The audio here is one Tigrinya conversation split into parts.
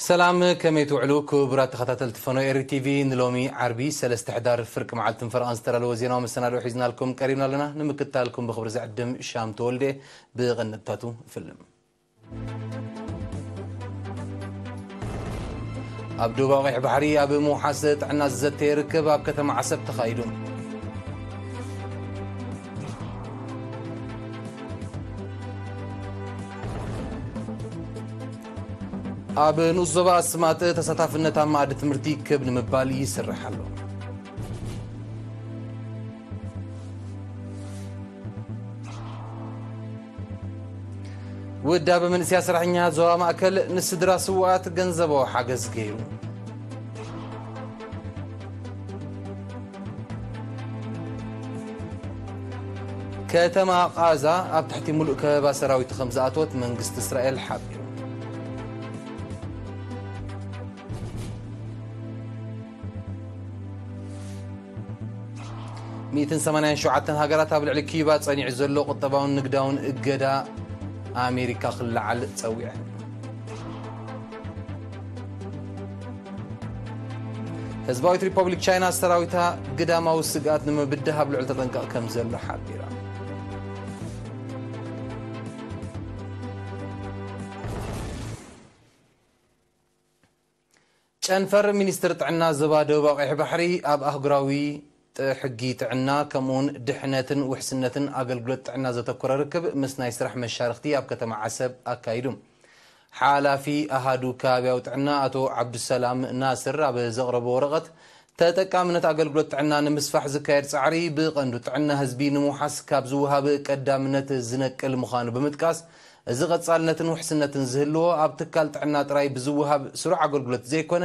ሰላም፣ ከመይ ትውዕሉ ክቡራት ተኸታተልቲ ፈኖ ኤሪ ቲቪ? ንሎሚ ዓርቢ ሰለስተ ሕዳር ፍርቂ መዓልትን ፈረቓን ዝተዳለወ ዜናዊ መሰናድኦ ሒዝናልኩም ቀሪብና ኣለና። ንምክትታልኩም ብኽብሪ ዝዕድም ሻም ተወልደ። ብቐንድታቱ እፍልም። ኣብ ዶብ ኣቑሕ ባሕሪ ኣብ ምውሓስ ጥዕና ዝዘተየ ርክብ ኣብ ከተማ ዓሰብ ተኻይዱ። ኣብ ንኡስ ዞባ ኣስማጥ ተሳታፍነት ኣብ ማእዲ ትምህርቲ ክብ ንምባል ይስራሕ ኣሎ። ውዳበ መንእሰያ ሰራሕኛ ዞባ ማእከል ንስድራ ስውኣት ገንዘባዊ ሓገዝ ገይሩ። ከተማ ቓዛ ኣብ ትሕቲ ሙሉእ ከበባ ሰራዊቱ ከም ዝኣተወት መንግስቲ እስራኤል ሓቢሩ። ሚእትን ሰማንያን ሸውዓተን ሃገራት ኣብ ልዕሊ ኪዩባ ጸኒዑ ዘሎ ቁጠባውን ንግዳውን እገዳ ኣሜሪካ ክለዓል ጸዊዐን። ህዝባዊት ሪፐብሊክ ቻይና ሰራዊታ ግዳማዊ ስግኣት ንምብዳህ ኣብ ልዑል ተጠንቀቕ ከም ዘሎ ሓቢራ። ጨንፈር ሚኒስትር ጥዕና ዞባ ደቡብ ኣቑሕ ባሕሪ ኣብ ኣህጉራዊ ጥ-፣ ሕጊ ጥዕና ከምኡውን ድሕነትን ውሕስነትን ኣገልግሎት ጥዕና ዘተኮረ ርክብ ምስ ናይ ስራሕ መሻርኽቲ ኣብ ከተማ ዓሰብ ኣካይዱ። ሓላፊ ኣሃዱ ከባቢያዊ ጥዕና ኣቶ ዓብዱሰላም ናስር ኣብ ዘቕረቦ ወረቐት፣ ተጠቃምነት ኣገልግሎት ጥዕና ንምስፋሕ ዝካየድ ጻዕሪ ብቐንዱ ጥዕና ህዝቢ ንምውሓስ ካብ ዝወሃብ ቀዳምነት ዝነቅል ምዃኑ ብምጥቃስ፣ እዚ ቀጻልነትን ውሕስነትን ዝህልዎ ኣብ ትካል ጥዕና ጥራይ ብዝወሃብ ስሩዕ ኣገልግሎት ዘይኮነ፣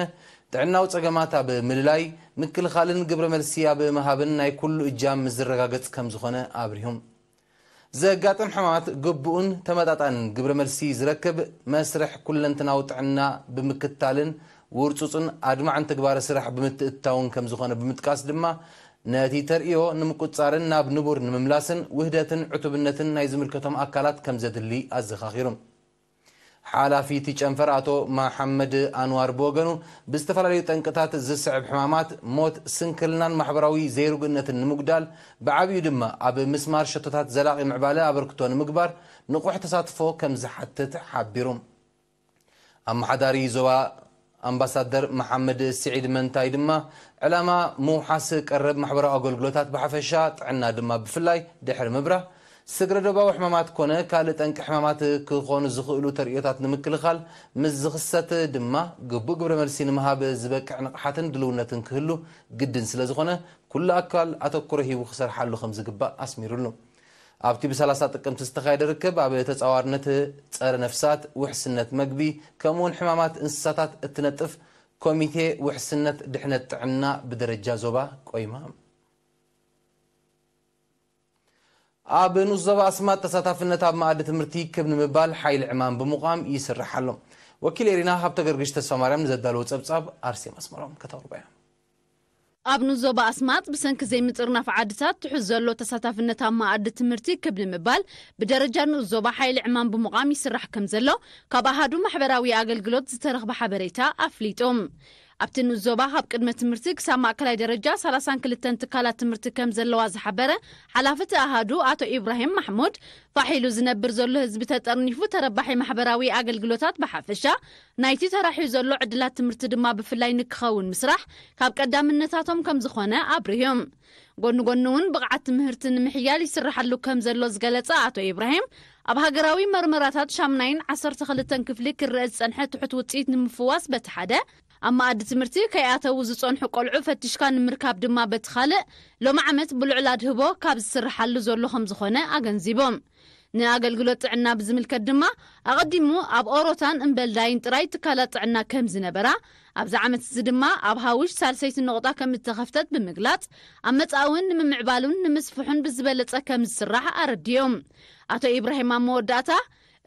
ጥዕናዊ ጸገማት ኣብ ምልላይ፣ ምክልኻልን ግብረ መልሲ ኣብ ምሃብን ናይ ኩሉ እጃም ምስ ዝረጋገጽ ከም ዝኾነ ኣብሪሁም። ዘጋጥም ሕማማት ግቡእን ተመጣጣንን ግብረ መልሲ ዝረክብ መስርሕ ኩለንትናዊ ጥዕና ብምክታልን ውርጹጽን ኣድማዕን ተግባረ ስራሕ ብምትእትታውን ከም ዝኾነ ብምጥቃስ ድማ፣ ነቲ ተርእዮ ንምቁጽጻርን ናብ ንቡር ንምምላስን ውህደትን ዕቱብነትን ናይ ዝምልከቶም ኣካላት ከም ዘድሊ ኣዘኻኺሩ። ሓላፊ እቲ ጨንፈር ኣቶ መሓመድ ኣንዋር ብወገኑ፣ ብዝተፈላለዩ ጠንቅታት ዝስዕብ ሕማማት፣ ሞት፣ ስንክልናን ማሕበራዊ ዘይርጉእነትን ንምጉዳል፣ ብዓብዩ ድማ ኣብ ምስማር ሸቶታት ዘላቒ ምዕባለ ኣበርክቶ ንምግባር ንቑሕ ተሳትፎ ከም ዝሓትት ሓቢሩ። ኣመሓዳሪ ዞባ ኣምባሳደር መሓመድ ስዒድ መንታይ ድማ፣ ዕላማ ምውሓስ ቀረብ ማሕበራዊ ኣገልግሎታት ብሓፈሻ፣ ጥዕና ድማ ብፍላይ ድሕሪ ምብራህ፣ ስግረ ዶባዊ ሕማማት ኮነ ካልእ ጠንቂ ሕማማት ክኾኑ ዝኽእሉ ተርእዮታት ንምክልኻል፣ ምስ ዝኽሰት ድማ ግቡእ ግብረ መልሲ ንምሃብ ዝበቅዕ ንቕሓትን ድልውነትን ክህሉ ግድን ስለ ዝኾነ፣ ኩሉ ኣካል ኣተኩሮ ሂቡ ክሰርሓሉ ከም ዝግባእ ኣስሚሩሉ። ኣብቲ ብሰላሳ ጥቅምቲ ዝተኻየደ ርክብ፣ ኣብ ተጻዋርነት ጸረ ነፍሳት፣ ውሕስነት መግቢ፣ ከምኡውን ሕማማት እንስሳታት እትነጥፍ ኮሚቴ ውሕስነት ድሕነት ጥዕና ብደረጃ ዞባ ቆይማ። ኣብ ንኡስ ዞባ ኣስማጥ ተሳታፍነት ኣብ መኣዲ ትምህርቲ ክብ ንምባል ሓይሊ ዕማም ብምቋም ይስራሕ ኣሎ። ወኪል ኤሪና ሃብተ ገርግሽ ተስፋ ማርያም ንዘዳለዎ ጸብጻብ ኣርሴማ ኣስመሮም ከተቕርቦ እያ። ኣብ ንኡስ ዞባ ኣስማጥ ብሰንኪ ዘይምጥርናፍ ዓድታት ትሑዝ ዘሎ ተሳታፍነት ኣብ መኣዲ ትምህርቲ ክብ ንምባል ብደረጃ ንኡስ ዞባ ሓይሊ ዕማም ብምቋም ይስራሕ ከም ዘሎ ካብ ኣሃዱ ማሕበራዊ ኣገልግሎት ዝተረኽበ ሓበሬታ ኣፍሊጡ። ኣብቲ ንኡስ ዞባ ካብ ቅድመ ትምህርቲ ክሳብ ማእከላይ ደረጃ ሰላሳን ክልተን ትካላት ትምህርቲ ከም ዘለዋ ዝሓበረ ሓላፊ እቲ ኣሃዱ ኣቶ ኢብራሂም ማሕሙድ፣ ፋሕ ኢሉ ዝነብር ዘሎ ህዝቢ ተጠርኒፉ ተረባሒ ማሕበራዊ ኣገልግሎታት ብሓፈሻ፣ ናይቲ ተራሕዩ ዘሎ ዕድላት ትምህርቲ ድማ ብፍላይ ንክኸውን ምስራሕ ካብ ቀዳምነታቶም ከም ዝኾነ ኣብሪሁ። ጎኒ ጎኒ እውን ብቕዓት ትምህርቲ ንምሕያል ይስራሓሉ ከም ዘሎ ዝገለጸ ኣቶ ኢብራሂም፣ ኣብ ሃገራዊ መርመራታት ሻምናይን ዓሰርተ ክልተን ክፍሊ ክረአ ዝጸንሐ ትሑት ውጽኢት ንምፍዋስ በቲ ሓደ፣ ኣብ መኣዲ ትምህርቲ ከይኣተዉ ዝጸንሑ ቆልዑ ፈቲሽካ ንምርካብ ድማ በቲ ካልእ፣ ሎሚ ዓመት ብልዑል ኣድህቦ ካብ ዝስርሓሉ ዘሎ ከም ዝኾነ ኣገንዚቦም። ንኣገልግሎት ጥዕና ብዝምልከት ድማ፣ ኣቐዲሙ ኣብ ኦሮታን እምበልዳይን ጥራይ ትካላት ጥዕና ከም ዝነበራ፣ ኣብዚ ዓመት እዚ ድማ ኣብ ሃውሽ ሳልሰይቲ ነቑጣ ከም እተኸፍተት ብምግላጽ፣ ኣብ መጻኢ እውን ንምምዕባሉን ንምስፍሑን ብዝበለጸ ከም ዝስራሕ ኣረዲኦም። ኣቶ ኢብራሂም ኣብ መወዳእታ፣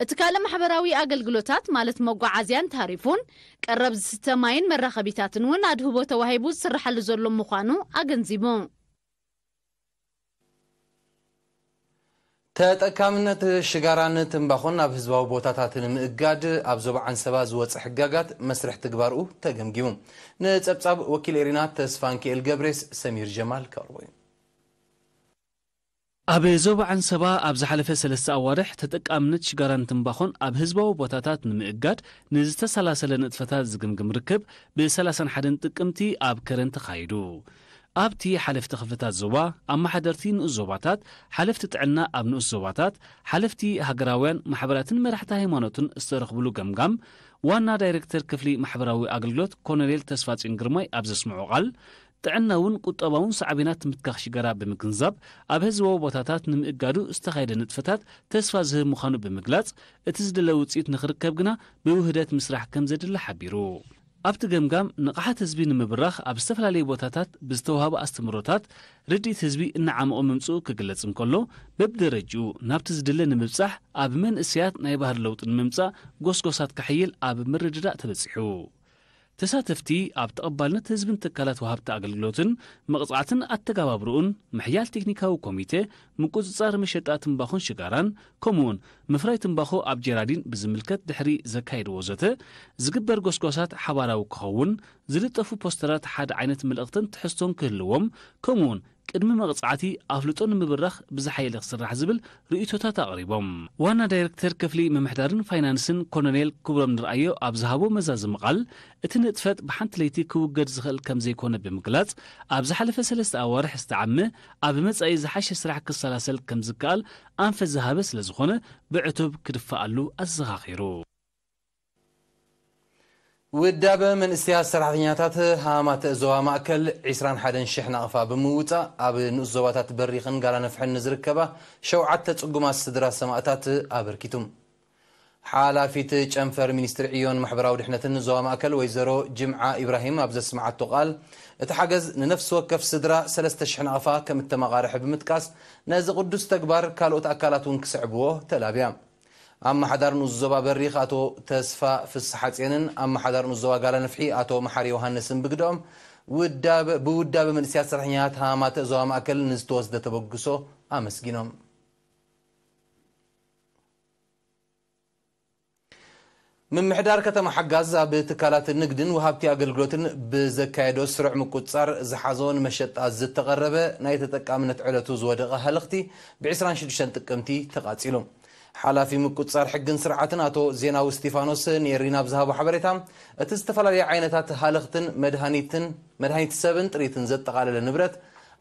እቲ ካልእ ማሕበራዊ ኣገልግሎታት ማለት መጓዓዝያን ታሪፉን፣ ቀረብ ዝስተ ማይን መራኸቢታትን እውን ኣድህቦ ተዋሂቡ ዝስርሓሉ ዘሎ ምዃኑ ኣገንዚቡ። ተጠቃምነት ሽጋራን ትምባኾን ኣብ ህዝባዊ ቦታታት ንምእጋድ ኣብ ዞባ ዓንሰባ ዝወፀ ሕጋጋት መስርሕ ትግባርኡ ተገምጊሙ። ንፀብፃብ ወኪል ኤሪና ተስፋንኪኤል ገብሬስ ሰሚር ጀማል ከቕርቦ እዩ። ኣብ ዞባ ዓንሰባ ኣብ ዝሓለፈ ሰለስተ ኣዋርሕ ተጠቃምነት ሽጋራን ትምባኾን ኣብ ህዝባዊ ቦታታት ንምእጋድ ንዝተሰላሰለ ንጥፈታት ዝግምግም ርክብ ብ31 ጥቅምቲ ኣብ ከረን ተኻይዱ። ኣብቲ ሓለፍቲ ክፍልታት ዞባ፣ ኣመሓደርቲ ንኡስ ዞባታት፣ ሓለፍቲ ጥዕና ኣብ ንኡስ ዞባታት፣ ሓለፍቲ ሃገራውያን ማሕበራትን መራሕቲ ሃይማኖትን ዝተረኽብሉ ገምጋም፣ ዋና ዳይሬክተር ክፍሊ ማሕበራዊ ኣገልግሎት ኮሎኔል ተስፋጽዮን ግርማይ ኣብ ዘስምዖ ቃል፣ ጥዕናውን ቁጠባውን ሳዕቤናት ምትካኽ ሽጋራ ብምግንዛብ፣ ኣብ ህዝባዊ ቦታታት ንምእጋዱ ዝተኻየደ ንጥፈታት ተስፋ ዝህብ ምዃኑ ብምግላጽ፣ እቲ ዝድለ ውጽኢት ንኽርከብ ግና ብውህደት ምስራሕ ከም ዘድሊ ሓቢሩ። ኣብቲ ገምጋም፣ ንቕሓት ህዝቢ ንምብራኽ ኣብ ዝተፈላለዩ ቦታታት ብዝተዋህቡ ኣስተምህሮታት ርድኢት ህዝቢ እናዓመቑ ምምጽኡ ክግለጽ እንከሎ፣ በብደረጅኡ ናብቲ ዝድለ ንምብጻሕ ኣብ መንእሰያት ናይ ባህሪ ለውጢ ንምምጻእ ጎስጎሳት ከሕይል ኣብ ምርድዳእ ተበጺሑ። ተሳተፍቲ ኣብ ተቐባልነት ህዝብን ትካላት ወሃብቲ ኣገልግሎትን መቕጻዕትን ኣተገባብርኡን፣ ምሕያል ቴክኒካዊ ኮሚቴ፣ ምቁጽጻር መሸጣ ትምባኾን ሽጋራን፣ ከምኡውን ምፍራይ ትምባኾ ኣብ ጀራዲን ብዝምልከት ድሕሪ ዘካየድዎ ዘተ፣ ዝግበር ጎስጓሳት ሓባራዊ ክኸውን፣ ዝልጠፉ ፖስተራት ሓደ ዓይነት መልእኽትን ትሕዝቶን ክህልዎም፣ ከምኡውን ቅድሚ መቕጻዕቲ ኣፍልጦ ንምብራኽ ብዝሓየለ ክስራሕ ዝብል ርእይቶታት ኣቕሪቦም። ዋና ዳይሬክተር ክፍሊ ምምሕዳርን ፋይናንስን ኮሎኔል ክብሮም ንርኣዮ ኣብ ዝሃቦ መዛዘሚ ቃል፣ እቲ ንጥፈት ብሓንቲ ለይቲ ክውገድ ዝኽእል ከም ዘይኮነ ብምግላጽ፣ ኣብ ዝሓለፈ ሰለስተ ኣዋርሕ ዝተዓመ ኣብ መጻኢ ዝሓሸ ስራሕ ክሰላሰል ከም ዝከኣል ኣንፈት ዝሃበ ስለ ዝኾነ፣ ብዕቱብ ክድፋኣሉ ኣዘኻኺሩ። ውዳበ መንእሰያት ሰራሕተኛታት ሃማተ ዞባ ማእከል ዕስራን ሓደን ሽሕ ናቕፋ ብምውጻእ፣ ኣብ ንኡስ ዞባታት በሪኽን ጋላ ነፍሕን ንዝርከባ ሸውዓተ ጽጉማት ስድራ ሰማእታት ኣበርኪቱ። ሓላፊት ጨንፈር ሚኒስትሪ ዕዮን ማሕበራዊ ድሕነትን ዞባ ማእከል ወይዘሮ ጅምዓ ኢብራሂም ኣብ ዘስምዓቶ ቃል፣ እቲ ሓገዝ ንነፍሲ ወከፍ ስድራ ሰለስተ ሽሕ ናቕፋ ከም እተመቓርሐ ብምጥቃስ፣ ነዚ ቅዱስ ተግባር ካልኦት ኣካላት እውን ክስዕብዎ ተላብያ። ኣመሓዳር ንኡስ ዞባ በሪኽ ኣቶ ተስፋ ፍስሓጽዮንን ኣመሓዳር ንኡስ ዞባ ጋላ ነፍሒ ኣቶ መሓሪ ዮሃንስን ብግደኦም፣ ውዳበ-፣ ብውዳበ መንእሰያት ሰራሕተኛታት ሃማተ ዞባ ማእከል ንዝተወስደ ተበግሶ ኣመስጊኖም። ምምሕዳር ከተማ ሓጋዝ ኣብ ትካላት ንግድን ወሃብቲ ኣገልግሎትን ብዘካየዶ ስሩዕ ምቁጽጻር ዝሓዞ ንመሸጣ ዝተቐረበ ናይ ተጠቃምነት ዕለቱ ዝወደቐ ሃለኽቲ ብ ዕስራን ሽዱሽተን ጥቅምቲ ተቓጺሉ። ሓላፊ ምቁጽጻር ሕግን ስርዓትን ኣቶ ዜናዊ እስጢፋኖስ ንኤሪና ኣብ ዝሃቦ ሓበሬታ፣ እቲ ዝተፈላለየ ዓይነታት ሃለኽትን መድሃኒትን፣ መድሃኒት ሰብን ጥሪትን ዘጠቓለለ ንብረት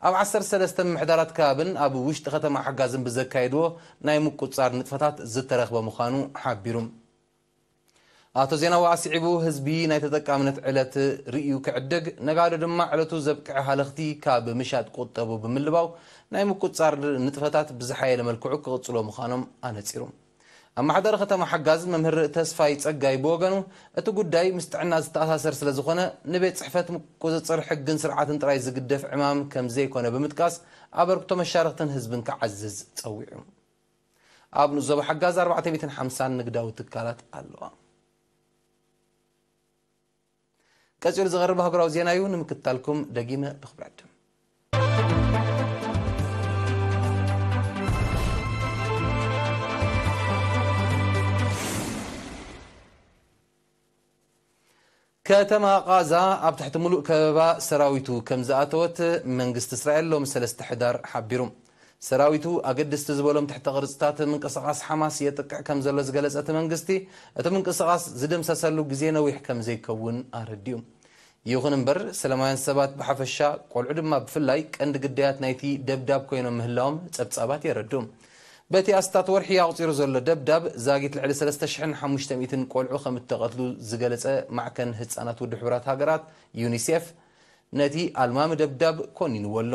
ኣብ ዓሰርተ ሰለስተ ምምሕዳራት ከባብን ኣብ ውሽጢ ከተማ ሓጋዝን ብዘካየድዎ ናይ ምቁጽጻር ንጥፈታት ዝተረኽበ ምዃኑ ሓቢሩ። ኣቶ ዜናዊ ኣስዒቡ፣ ህዝቢ ናይ ተጠቃምነት ዕለት ርእዩ ክዕድግ፣ ነጋዶ ድማ ዕለቱ ዘብቅዐ ሃለኽቲ ካብ ምሻጥ ቁጠቡ ብምልባው፣ ናይ ምቁጽጻር ንጥፈታት ብዝሓየለ መልክዑ ክቕጽሎ ምዃኖም ኣነጺሩ። ኣመሓዳሪ ከተማ ሓጋዝ መምህር ተስፋይ ጸጋይ ብወገኑ፣ እቲ ጉዳይ ምስ ጥዕና ዝተኣሳሰር ስለ ዝኾነ፣ ንቤት ጽሕፈት ቁጽጽር ሕግን ስርዓትን ጥራይ ዝግደፍ ዕማም ከም ዘይኮነ ብምጥቃስ፣ ኣበርክቶ መሻርኽትን ህዝብን ክዓዝዝ ጸዊዑ። ኣብ ንኡስ ዞባ ሓጋዝ ኣርባዕተ ሚእትን ሓምሳን ንግዳዊ ትካላት ኣለዋ። ቀጺሉ ዝቐርብ ኣህጉራዊ ዜና እዩ። ንምክትታልኩም ደጊመ ብኽብሪ ዕድም። ከተማ ቓዛ ኣብ ትሕቲ ምሉእ ከበባ ሰራዊቱ ከም ዝኣተወት መንግስቲ እስራኤል ሎሚ ሰለስተ ሕዳር ሓቢሩ። ሰራዊቱ ኣገደስቲ ዝበሎም ትሕቲ ቅርጽታት ምንቅስቓስ ሓማስ የጥቅዕ ከም ዘሎ ዝገለጸ እቲ መንግስቲ፣ እቲ ምንቅስቓስ ዝድምሰሰሉ ግዜ ነዊሕ ከም ዘይከውን ኣረዲኡ። ይኹን እምበር፣ ሰላማውያን ሰባት ብሓፈሻ፣ ቆልዑ ድማ ብፍላይ፣ ቀንዲ ግዳያት ናይቲ ደብዳብ ኮይኖም ምህላዎም ጸብጻባት የረድኡ። በቲ ኣስታት ወርሒ ኣቑጺሩ ዘሎ ደብዳብ፣ ዛጊት ልዕሊ ሰለስተ ሽሕን ሓሙሽተ ሚእትን ቆልዑ ከም እተቐትሉ ዝገለጸ ማዕከን ህጻናት ውድብ ሕቡራት ሃገራት፣ ዩኒሴፍ፣ ነቲ ኣልማሚ ደብዳብ ኮኒንዎ ኣሎ።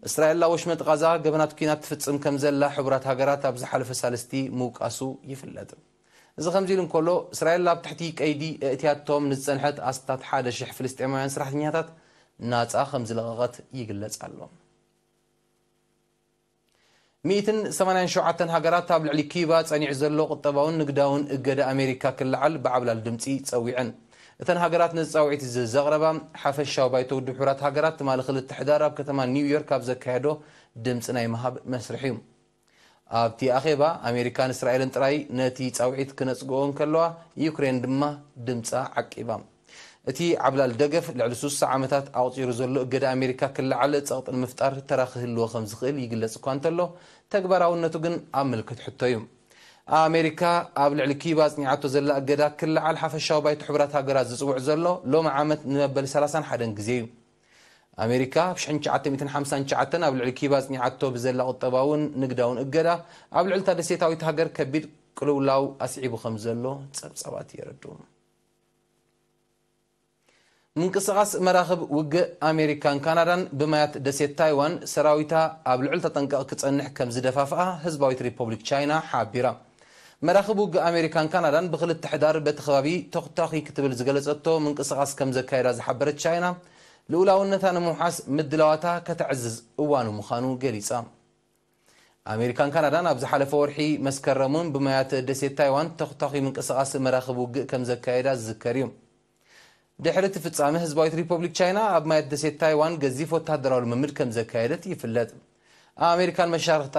እስራኤል ኣብ ወሽመጥ ቓዛ ገበናት ኲናት ትፍጽም ከም ዘላ ሕቡራት ሃገራት ኣብ ዝሓለፈ ሳልስቲ ምውቃሱ ይፍለጥ። እዚ ከምዚ ኢሉ እንከሎ፣ እስራኤል ኣብ ትሕቲ ቀይዲ ኣእትያቶም ንዝጸንሐት ኣስታት ሓደ ሽሕ ፍልስጤማውያን ሰራሕተኛታት ናጻ ከም ዝለቐቐት ይግለጽ ኣሎ። ሚእትን ሰማንያን ሸውዓተን ሃገራት ኣብ ልዕሊ ኪዩባ ጸኒዑ ዘሎ ቁጠባውን ንግዳውን እገዳ ኣሜሪካ ክለዓል ብዓብላል ድምጺ ጸዊዐን። እተን ሃገራት ነዚ ጻውዒት እዚ ዘቕረባ፣ ሓፈሻዊ ባይቶ ውድብ ሕቡራት ሃገራት ትማሊ ክልተ ሕዳር ኣብ ከተማ ኒውዮርክ ኣብ ዘካየዶ ድምጺ ናይ ምሃብ መስርሕ እዩ። ኣብቲ ኣኼባ ኣሜሪካን እስራኤልን ጥራይ ነቲ ጻውዒት ክነጽግኦ እንከለዋ፣ ዩክሬን ድማ ድምጻ ዓቂባ። እቲ ዓብላል ደገፍ ልዕሊ ስሳ ዓመታት ኣቑጺሩ ዘሎ እገዳ ኣሜሪካ ክለዓል ጸቕጢ ንምፍጣር ተራ ክህልዎ ከም ዝኽእል ይግለጽ እኳ እንተሎ፣ ተግባራውነቱ ግን ኣብ ምልክት ሕቶ እዩ። ኣሜሪካ ኣብ ልዕሊ ኪዩባ ኣጽኒዓቶ ዘላ እገዳ ክለዓል ሓፈሻዊ ባይቶ ሕቡራት ሃገራት ዝጽውዕ ዘሎ ሎሚ ዓመት ንመበል ሰላሳን ሓደን ግዜ እዩ። ኣሜሪካ ኣብ ሽሕን ትሽዓተ ሚእትን ሓምሳን ትሽዓተን ኣብ ልዕሊ ኪዩባ ኣጽኒዓቶ ብዘላ ቁጠባውን ንግዳውን እገዳ ኣብ ልዕሊ እታ ደሴታዊት ሃገር ከቢድ ቅልውላው ኣስዒቡ ከም ዘሎ ጸብጻባት የረድኡ። ምንቅስቓስ መራኽብ ውግእ ኣሜሪካን ካናዳን ብማያት ደሴት ታይዋን ሰራዊታ ኣብ ልዑል ተጠንቀቕ ክጸንሕ ከም ዝደፋፍኣ ህዝባዊት ሪፖብሊክ ቻይና ሓቢራ። መራኽብ ውግእ ኣሜሪካን ካናዳን ብክልተ ሕዳር በቲ ከባቢ ተኹታኺ ክትብል ዝገለጸቶ ምንቅስቓስ ከም ዘካየዳ ዝሓበረት ቻይና፣ ልኡላውነታ ንምውሓስ ምድላዋታ ከተዕዝዝ እዋኑ ምዃኑ ገሊጻ። ኣሜሪካን ካናዳን ኣብ ዝሓለፈ ወርሒ መስከረም እውን ብማያት ደሴት ታይዋን ተኹታኺ ምንቅስቓስ መራኽብ ውግእ ከም ዘካየዳ ዝዝከር እዩ። ድሕሪ እቲ ፍጻመ፣ ህዝባዊት ሪፖብሊክ ቻይና ኣብ ማያት ደሴት ታይዋን ገዚፍ ወተሃደራዊ ልምምድ ከም ዘካየደት ይፍለጥ። ኣሜሪካን መሻርኽታ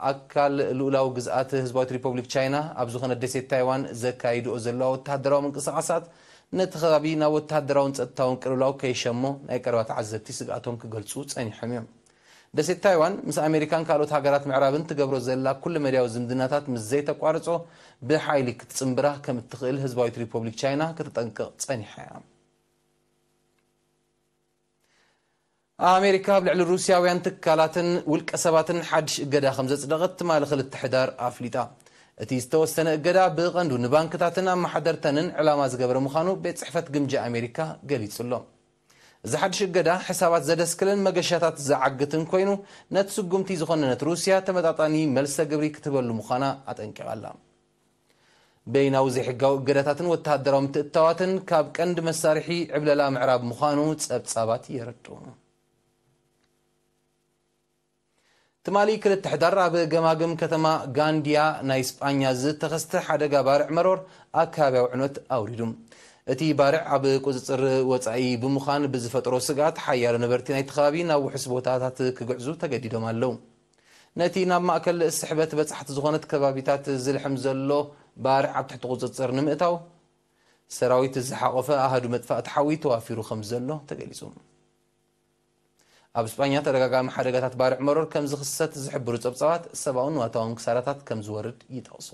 ኣካል ልኡላዊ ግዝኣት ህዝባዊት ሪፖብሊክ ቻይና ኣብ ዝኾነት ደሴት ታይዋን ዘካይድኦ ዘለዋ ወተሃደራዊ ምንቅስቓሳት ነቲ ከባቢ ናብ ወተሃደራውን ጸጥታውን ቅልውላው ከይሸሞ ናይ ቀረባ ተዓዘብቲ ስግኣቶም ክገልጹ ጸኒሖም እዮም። ደሴት ታይዋን ምስ ኣሜሪካን ካልኦት ሃገራት ምዕራብን ትገብሮ ዘላ ኩለ መዳያዊ ዝምድናታት ምስ ዘይተቋርጾ ብሓይሊ ክትጽንብራ ከም እትኽእል ህዝባዊት ሪፖብሊክ ቻይና ከተጠንቅቕ ጸኒሓ እያ። ኣሜሪካ ኣብ ልዕሊ ሩስያውያን ትካላትን ውልቀ ሰባትን ሓድሽ እገዳ ከም ዘጽደቐት ትማሊ ክልተ ሕዳር ኣፍሊጣ። እቲ ዝተወሰነ እገዳ ብቐንዱ ንባንክታትን ኣመሓደርተንን ዕላማ ዝገበረ ምዃኑ ቤት ጽሕፈት ግምጃ ኣሜሪካ ገሊጹ ኣሎ። እዚ ሓድሽ እገዳ ሕሳባት ዘደስክልን መገሻታት ዝዓግትን ኮይኑ፣ ነቲ ስጉምቲ ዝኾነነት ሩስያ ተመጣጣኒ መልሰ ግብሪ ክትህበሉ ምዃና ኣጠንቂቓ ኣላ። በይናዊ ዘይሕጋዊ እገዳታትን ወተሃደራዊ ምትእትታዋትን ካብ ቀንዲ መሳርሒ ዕብለላ ምዕራብ ምዃኑ ጸብጻባት የረድኡ። ትማሊ ክልተ ሕዳር ኣብ ገማግም ከተማ ጋንድያ ናይ ስጳኛ ዝተኸስተ ሓደጋ ባርዕ መሮር ኣከባቢያዊ ዕንወት ኣውሪዱ። እቲ ባርዕ ኣብ ቁጽጽር ወጻኢ ብምዃን ብዝፈጠሮ ስግኣት፣ ሓያሎ ነበርቲ ናይቲ ከባቢ ናብ ውሑስ ቦታታት ክግዕዙ ተገዲዶም ኣለዉ። ነቲ ናብ ማእከል ስሕበት በጻሕቲ ዝኾነት ከባቢታት ዝልሕም ዘሎ ባርዕ ኣብ ትሕቲ ቁጽጽር ንምእታው፣ ሰራዊት ዝሓቖፈ ኣሃዱ መጥፋእቲ ሓዊ ተዋፊሩ ከም ዘሎ ተገሊጹ። ኣብ ስጳኛ ተደጋጋሚ ሓደጋታት ባርዕ መሮር ከም ዝኽሰት ዝሕብሩ ጸብጻባት፣ ሰብኣውን ንዋታውን ክሳራታት ከም ዝወርድ ይጠቕሱ።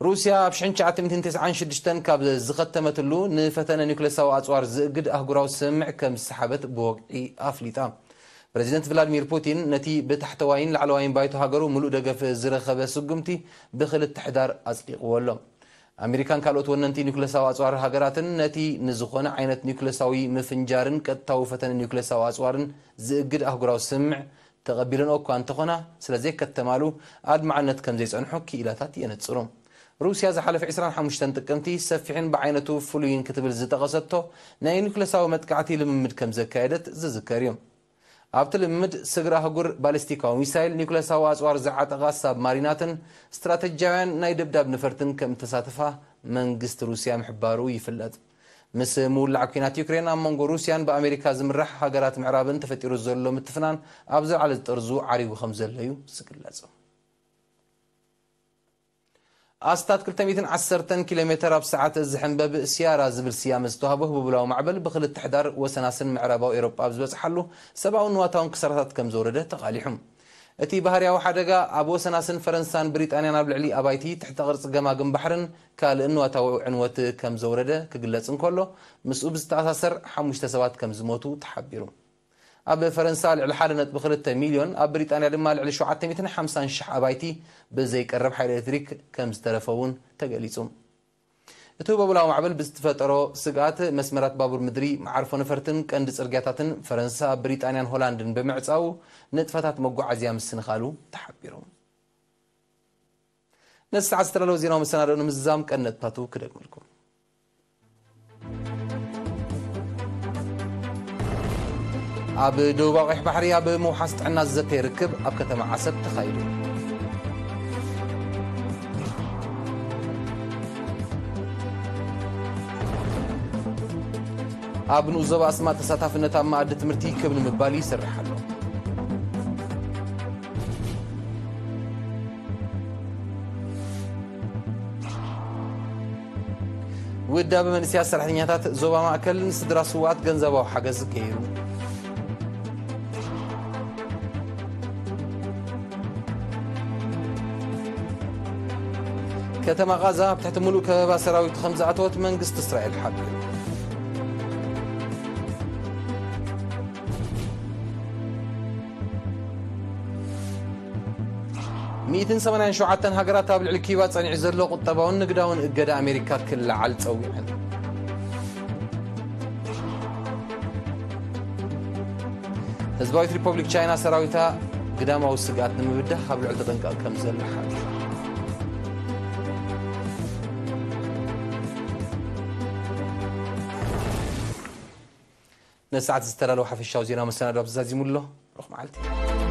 ሩስያ ኣብ ሽሕን ትሽዓተ ሚእትን ተስዓን ሽዱሽተን ካብ ዝኸተመትሉ ንፈተነ ኒውክለሳዊ ኣጽዋር ዝእግድ ኣህጉራዊ ስምምዕ ከም ዝሰሓበት ብወግዒ ኣፍሊጣ። ፕረዚደንት ቭላድሚር ፑቲን ነቲ ብታሕተዋይን ላዕለዋይን ባይቶ ሃገሩ ምሉእ ደገፍ ዝረኸበ ስጉምቲ ብክልተ ሕዳር ኣጽዲቕዎ ኣሎ። ኣሜሪካን ካልኦት ወነንቲ ኒውክለሳዊ ኣጽዋር ሃገራትን ነቲ ንዝኾነ ዓይነት ኒውክለሳዊ ምፍንጃርን ቀጥታዊ ፈተነ ኒውክለሳዊ ኣጽዋርን ዝእግድ ኣህጉራዊ ስምምዕ ተቐቢለንኦ እኳ እንተኾና፣ ስለ ዘይከተማሉ ኣድማዕነት ከም ዘይጸንሖ ክኢላታት የነጽሩ። ሩስያ ዝሓለፈ ዕስራን ሓሙሽተን ጥቅምቲ ሰፊሕን ብዓይነቱ ፍሉይን ክትብል ዝጠቐሰቶ ናይ ኒውክለሳዊ መጥቃዕቲ ልምምድ ከም ዘካየደት ዝዝከር እዩ። ኣብቲ ልምምድ፣ ስግረ ኣህጉር ባሊስቲካዊ ሚሳይል፣ ኒውክለሳዊ ኣጽዋር ዝዓጠቓ ሳብማሪናትን ስትራተጂያውያን ናይ ደብዳብ ነፈርትን ከም እተሳተፋ መንግስቲ ሩስያ ምሕባሩ ይፍለጥ። ምስ ምውላዕ ኲናት ዩክሬን፣ ኣብ መንጎ ሩስያን ብኣሜሪካ ዝምራሕ ሃገራት ምዕራብን ተፈጢሩ ዘሎ ምትፍናን ኣብ ዝለዓለ ጠርዙ ዓሪጉ ከም ዘሎ እዩ ዝግለጽ። ኣስታት ክልተ ሚእትን ዓሰርተን ኪሎ ሜተር ኣብ ሰዓት ዝሕንበብ ሲያራ ዝብል ስያመ ዝተዋህቦ ህቡብላዊ ማዕበል ብክልተ ሕዳር ወሰናስን ምዕራባዊ ኤውሮጳ ኣብ ዝበጽሓሉ፣ ሰብኣውን ንዋታውን ክሳራታት ከም ዘውረደ ተቓሊሑ። እቲ ባህርያዊ ሓደጋ ኣብ ወሰናስን ፈረንሳን ብሪጣንያን ኣብ ልዕሊ ኣባይቲ፣ ትሕተ ቅርጺ ገማግም ባሕርን ካልእን ንዋታዊ ዕንወት ከም ዘውረደ ክግለጽ እንከሎ፣ ምስኡ ብዝተኣሳሰር ሓሙሽተ ሰባት ከም ዝሞቱ ተሓቢሩ። ኣብ ፈረንሳ ልዕሊ ሓደ ነጥቢ ክልተ ሚልዮን፣ ኣብ ብሪጣንያ ድማ ልዕሊ ሸውዓተ ሚእትን ሓምሳን ሽሕ ኣባይቲ ብዘይቀረብ ሓይሊ ኤሌክትሪክ ከም ዝተረፈ እውን ተገሊጹ። እቲ ህቦብላዊ ማዕበል ብዝተፈጠሮ ስግኣት፣ መስመራት ባቡር ምድሪ፣ መዓርፎ ነፈርትን ቀንዲ ጽርግያታትን ፈረንሳ፣ ብሪጣንያን ሆላንድን ብምዕጻዉ፣ ንጥፈታት መጓዓዝያ ምስንኻሉ ተሓቢሩ። ነዚ ሰዓት ዝተዳለወ ዜናዊ መሰናድኦ ንምዝዛም ቀንዲ ነጥብታቱ ክደግመልኩም። ኣብ ደቡባዊ ቀይሕ ባሕሪ ኣብ ምውሓስ ጥዕና ዝዘተየ ርክብ ኣብ ከተማ ዓሰብ ተኻይዱ። ኣብ ንኡስ ዞባ ኣስማጥ ተሳታፍነት ኣብ መኣዲ ትምህርቲ ክብ ንምባል ይሰርሕ ኣሎ። ውዳበ መንእሰያት ሰራሕተኛታት ዞባ ማእከል ንስድራ ስውኣት ገንዘባዊ ሓገዝ ገይሩ። ከተማ ቓዛ ኣብ ትሕቲ ምሉእ ከበባ ሰራዊቱ ከም ዝኣተወት መንግስቲ እስራኤል ሓቢሩ። ሚእትን ሰማንያን ሸውዓተን ሃገራት ኣብ ልዕሊ ኪዩባ ጸኒዑ ዘሎ ቁጠባውን ንግዳውን እገዳ ኣሜሪካ ክለዓል ጸዊዐን። ህዝባዊት ሪፐብሊክ ቻይና ሰራዊታ ግዳማዊ ስግኣት ንምብዳህ ኣብ ልዕሊ ተጠንቀቕ ከም ዘላ ሓቢራ። ነዚ ሰዓት ዝተዳለወ ሓፈሻዊ ዜና መሰናዶ ኣብዚ ዛዚሙ ኣሎ። ብሩኽ መዓልቲ።